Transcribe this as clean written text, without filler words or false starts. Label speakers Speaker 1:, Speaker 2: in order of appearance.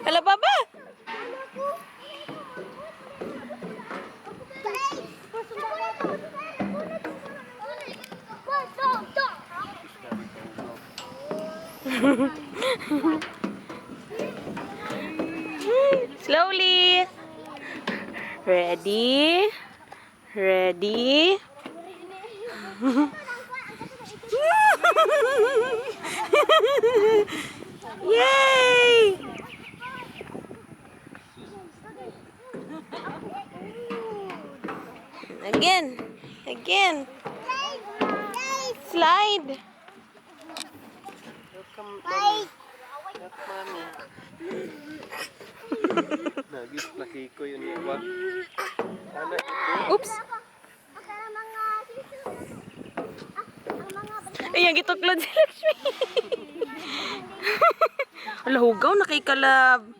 Speaker 1: Hala, baba! Slowly. Ready? Ready? Yay! Again. Again. Slide.
Speaker 2: Welcome, mommy. Look, mommy. Nagis laki ko yun niya ba? Ana,
Speaker 1: Oops. Ay, ang gituklod si Lakshmi. Ala, hugaw na kay kalab.